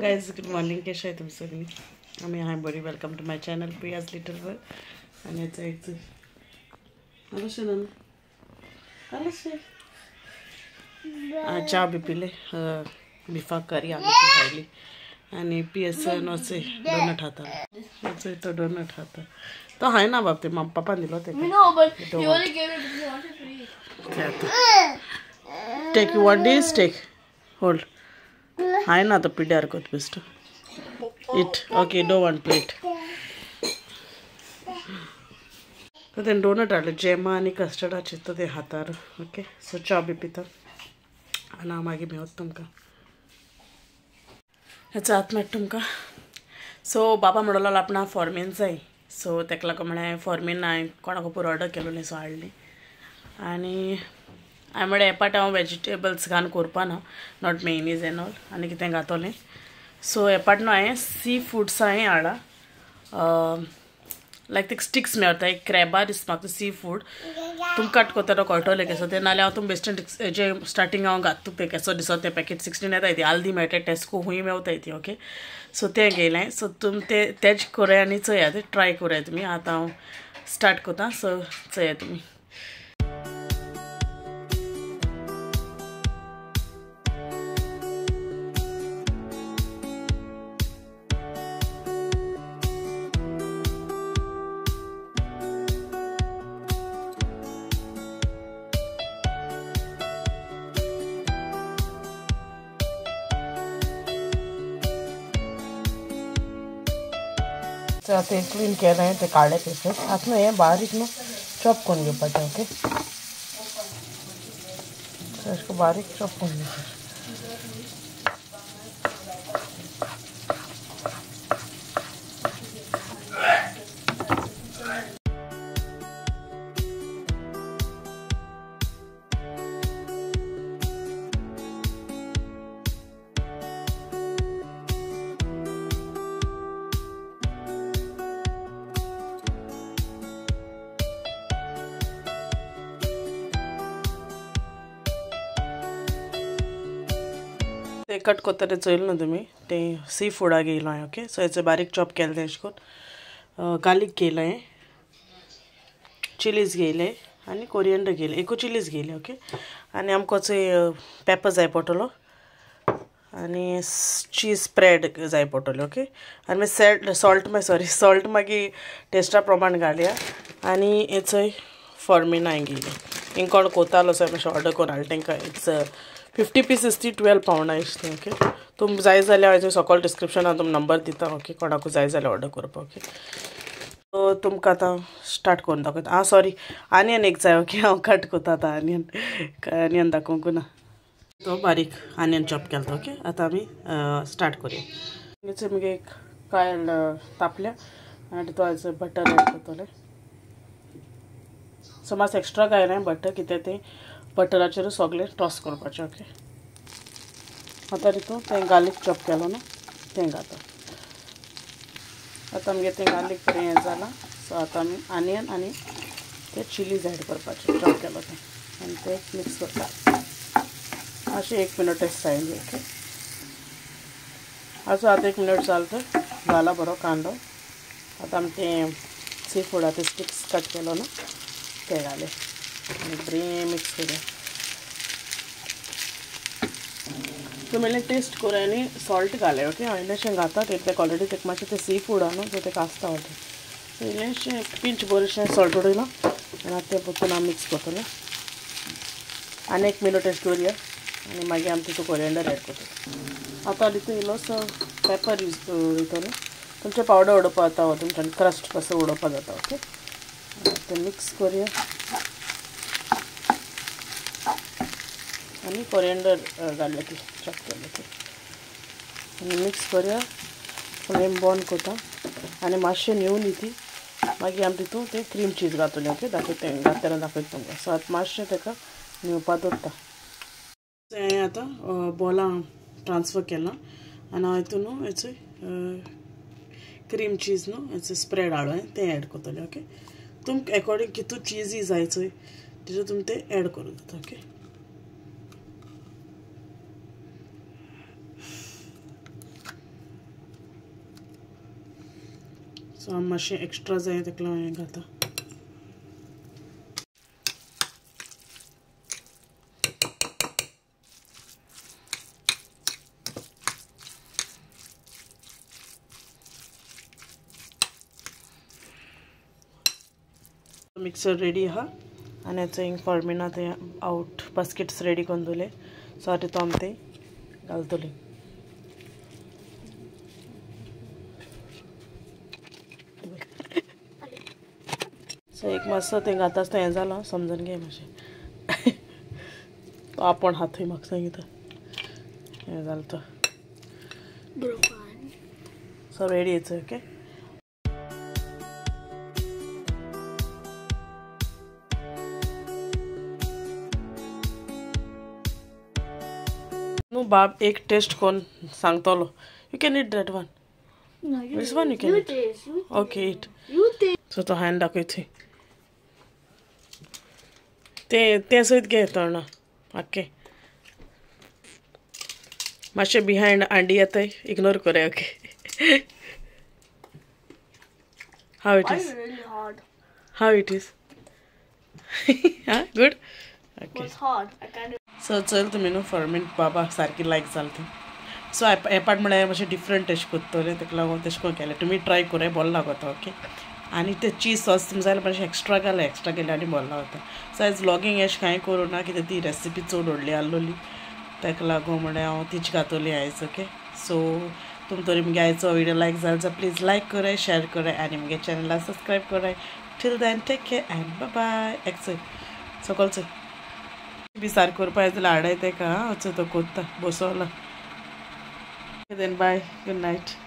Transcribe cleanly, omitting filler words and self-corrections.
Guys, good morning. कशें आहे तुमी सगळीं? आमी हांव बरी. Welcome to my channel Priya's little world. आनी एक आलोशे ना आलोशे च्या बी पिले, बिफा करी आमी खायली. आनी पियसन वचे डोनट खाता, वचे तो डोनट खाता. तो हांवें ना बाब, ते पप्पान दिलो ते. Take you want this, take hold. हांवें ना तो पिड्यार कोत बेश्टो. It okay, do one plate. तो तेणें डोनट हाडले, जेमा आनी कस्टर्डाचे, तो ते हातार. ओके, सो च्या बी पिता आनी हांव मागीर मेवता तुमकां. हेचो हात मेळटा तुमकां. सो बाबा म्हणलो आपणा फॉर्मेन जाय, सो तेका लागून म्हळ्यार फॉर्मेन हांवें कोणाक पुरो ऑर्डर केलो न्ही, सो हाडली. आनी हांवें म्हळ्यार हे पाट हांव वेजिटेबल्स घालून करपा ना, not mayonnaise N all, आनी कितें घातोलें. सो हे पाट न्हू हांवें सी फुड्स हांवें हाडला, लायक ते स्टिक्स मेळटा, एक क्रॅबा दिसता म्हाका सी फूड. तुमकां कट कोत्ता कळटलें केसो तें, नाल्यार हांव तुमकां बेश्टें जे स्टार्टींग हांव घात तुका केसो दिसता तें पॅकेट 16 येता ती, आल्दी मेळटा, टेस्को खूंय मेवताय ती. ओके, सो तें घेयलें. सो तुम ते तेज कोराय आनी चोयात, ट्राय कोराय तुमी. आतां हांव स्टार्ट कोता, सो चोया तुमी. आतां क्लीन केलें ते काडले पिसीस. आतां न्हू हें बारीक न्हू चॉप करून घेवपाचें. ओके, सो अशें बारीक चॉप करून घेवपाचें. ते कट कोत्ता ते चोयलें न्हू तुमी, तें सी फुडाक घेयलो हांवें. ओके, सो हेचो बारीक चॉप केलें तें अशें करून, गार्लीक घेयलो हांवें, चिलीज घेयले आनी कोरियंडर घेयले, एकू चिलीज घेयले. ओके, आनी आमकां चोय पेपर जाय पडटलो आनी चीज स्प्रेड जाय पडटलें. ओके, आनी मागीर सॉल्ट मागीर सॉरी सॉल्ट मागीर टेस्टा प्रमाण घालया. आनी हें चोय फॉर्मिना हांवें घेयलें. हिंग कोण कोतालो सो मातशें ऑर्डर करून हाडलें तेंकां. It's 50 pieces ती 12 पावंडां दिसता. ओके, तुमकां जाय जाल्यार हांव सकयल डिस्क्रिप्शनान तुमकां नंबर दिता. ओके, कोणाकू जाय जाल्यार ऑर्डर करपाक. ओके, सो तुमकां आतां स्टार्ट करून दाखयता. आं सॉरी, आनियन एक जाय. ओके, हांव कट करता आतां आनियन, आनियन दाखोवंक ना, तो बारीक आनियन चॉप केलो तो. ओके, आतां आमी स्टार्ट करुया. हेचो मुगे एक कायल तापल्या आनी तितून हांव बटर एड करतलें. सो मातसो एक्स्ट्रा घायना बटर, कित्याक तें बटराचेर सगळें टॉस करपाचें. ओके, आतां तितून तें गार्लीक चॉप केलो न्हू तें घाता. आतां आमगें तें गार्लीक बरें हें जालां. सो आतां आमी आनियन आनी ते चिलीज एड करपाचें चॉप केलो तें, आनी तें मिक्स करता मातशें 1 मिनट सायन. ओके, आजून आतां 1 मिनट जालें तर जाला बरो कांदो. आतां आमी तें सी फुडाचे स्टिक्स कट केलो न्हू तें घालें आनी बरें मिक्स करूया. तुमी इल्लें टेस्ट करूया आनी सॉल्ट घालें. ओके, हांव इल्लेंशें घाता तें ऑलरेडी तेका मातशें तें सी फूड आहा न्हू, सो तेका आसता ऑलरेडी. सो इल्लेंशें एक पिंच बरेंशें सॉल्ट उडयलां आनी आतां तें परतून हांव मिक्स करतलें. आनी 1 मिनट अशें दवरया आनी मागीर आमी तितून कोरियंडर एड करतले. आतां तितून इल्लोसो पेपर यूज वयतलो, तुमचें पावडर उडोवपा जाता वा तुमच्यान क्रस्ट कसो उडोवपा जाता. ओके, तें मिक्स करूया आनी कोरियंडर घातलें ती चॉप केलें ती आनी मिक्स करूया. फ्लेम बंद करता आनी मातशें न्हिवून ती मागीर आमी तितून तें क्रीम चीज घातलें. ओके, दाखयता तें घातल्यार दाखयता तुमकां. सो आतां मातशें तेका न्हिवपा दवरता. हांवें आतां बॉलां ट्रान्सफर केलां आनी हांव हितून न्हू हेचो क्रीम चीज न्हू हेचो स्प्रेड हाडून तें एड करतलें. ओके, तुमकां एकॉर्डिंग कितू चीजय जाय चोय तितू तुमी तें एड करूं जाता. ओके, सो आमी मातशें एक्स्ट्रा जाय तेका लागून हें घाता. मिक्सर रेडी आहा आनी आतां हिंग फॉर्मिना ते आवट बास्केट्स रेडी करून दवरले. सो आतां तो आमी ते घालतली. सो एक मातसो तें घाता आसतना हें जालो समजून घे मातशें. तो आपूण हातूय म्हाका सांगिता हें जालें तो. So ready येचो. ओके न्हू बाब एक टेस्ट कोन सांगतलो. You can eat that one. This one you can eat. Okay eat. So तो हांवें दाखयत तें तें सयत घे तोंडा आक्कें मातशें बिहायंड आंडी येताय इग्नोर कोराय. Okay how it is? How it is? Ah good. Okay so चल तुमी न्हू फॉर्मेंट बाबा सारकी लायक जाल ती. सो एपार्ट म्हळ्यार मातशें डिफरंट टेस्ट कोत्तलें तेका लागून तेशें करून केलें. तुमी ट्राय कोराय बरो लागता. ओके आनी ते चीज सॉस तुमी जाल्यार मातशें एक्स्ट्रा घालें, एक्स्ट्रा केलें आनी बरो लागता. सो आयज व्लॉगींग अशें कांय करूं ना कित्याक ती रेसिपी चड व्हडली आसलोली तेका लागून म्हळ्यार हांव तीच घातली आयज. ओके सो तुमी तरी मुगे आयचो व्हिडियो लायक जालो जाल्यार प्लीज लायक कराय, शेयर कराय आनी मुगे चॅनलाक सबस्क्रायब कराय. Till then take care and bye bye. एक्सय सकल चोय बी सारकें करपा जाल्यार हाडाय तेका. आं तो कोत्ता बसोला. Then bye, good night.